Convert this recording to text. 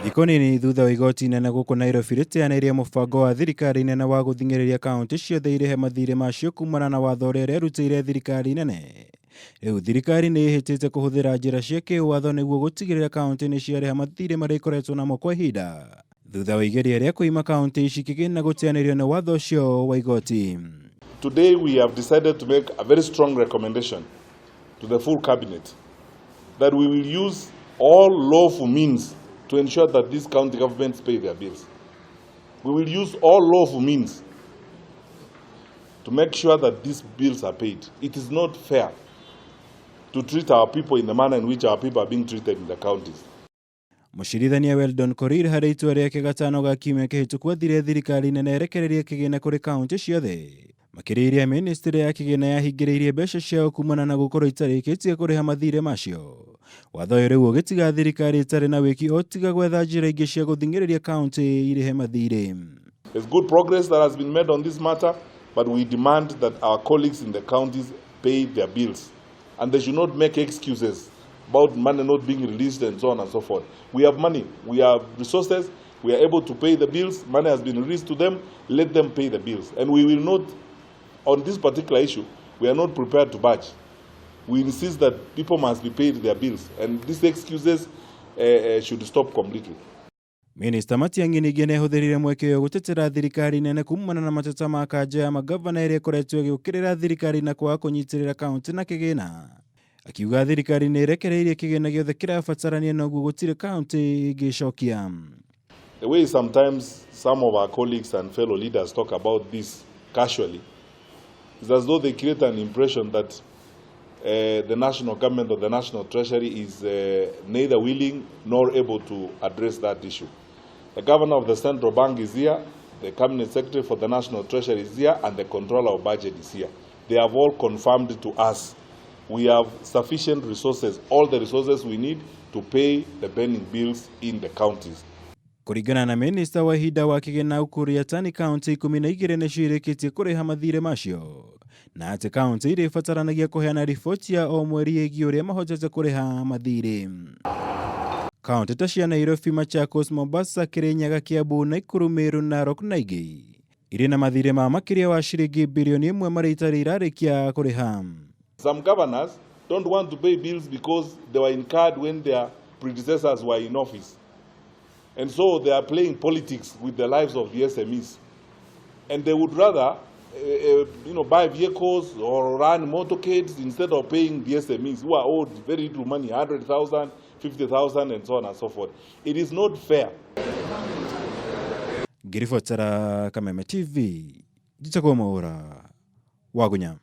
Thikũ nini thutha wa igoti inene gũkũ Nairobi rĩteanĩirie mũbango wa thirikari nene wa gũthing'ĩrĩria kaunti ciothe irĩhe mathirĩ macio kumana na watho ũrĩa ĩrerutĩire thirikari nene. Rĩu thirikari nĩ ĩhĩtĩte kũhũthĩra njĩra cia kĩwatho nĩguo gũtigĩrĩra kaunti nĩ ciarĩha mathirĩ marĩa ikoretwo namo kwa ihinda. Thutha wa igeria rĩa kũima kaunti ici kĩgĩna gũteanĩrio nĩ watho ũcio wa igoti. Today we have decided to make a very strong recommendation to the full cabinet that we will use all lawful means to ensure that these county governments pay their bills. We will use all lawful means to make sure that these bills are paid. It is not fair to treat our people in the manner in which our people are being treated in the counties. Mũcirithania Weldon Korir harĩ itua rĩake gatano ga kiumia kĩhĩtũku athire thirikari nene ĩrekererie kĩgĩna kũrĩ kaunti ciothe makĩria iria ministry ya kĩgĩna yahingĩrĩirie mbeca ciao kumana na gũkorwo itarĩkĩtie kũrĩha mathirĩ macio. Watho ũyũ rĩu ũgĩtiga thirikari ĩtarĩ na wĩki o tiga gwetha njĩra ingĩ cia gũthing'ĩrĩria kaunti irĩhe mathirĩ. There's good progress that has been made on this matter, but we demand that our colleagues in the counties pay their bills. And they should not make excuses about money not being released and so on and so forth. We have money, we have resources, we are able to pay the bills, money has been released to them, let them pay the bills. And we will not, on this particular issue, we are not prepared to budge. We insist that people must be paid their bills, and these excuses should stop completely. Minista Matiang'i ningĩ nĩahũthĩrire mweke ũyũ gũtetera thirikari nene kumana na mateta ma kanjũ ya magavana ĩrĩa ĩkoretwo ĩgĩũkĩrĩra thirikari na kwaga kũnyitĩrĩra kaunti na kĩgĩna. Akiuga thirikari nĩ ĩrekereirie kĩgĩna gĩothe kĩrabatarania noguo gũtirĩ kaunti ĩngĩcokia. The way sometimes some of our colleagues and fellow leaders talk about this casually is as though they create an impression that the national government or the national treasury is neither willing nor able to address that issue. The governor of the central bank is here, the cabinet secretary for the national treasury is here, and the controller of budget is here. They have all confirmed to us we have sufficient resources, all the resources we need to pay the pending bills in the counties. Kũringana na minista wa ihinda wa kĩgĩna Ukur Yatani, kaunti 12 nĩcio irĩkĩtie kũrĩha mathirĩ macio na atĩ kaunti iria ibataranagia kũheana riboti ya o mweri ĩgiĩ ũrĩa mahotete kũrĩha mathirĩ. Kaunti ta cia Nairobi, Machakos, Mombasa, Kirinyaga, Kiambu, Nakuru, Meru, Narok na ingĩ irĩ na mathirĩ ma makĩria wa ciringi birioni 1 marĩa itarĩ irarĩkia kũrĩha. Some governors don't want to pay bills because they were incurred when their predecessors were in office. And so they are playing politics with the lives of the SMEs. And they would rather buy vehicles or run motorcades instead of paying the SMEs who are owed very little money, 100,000, 50,000, and so on and so forth. It is not fair. Ngĩribotera Kameme TV, njĩtagwo Mwaũra Wagunya.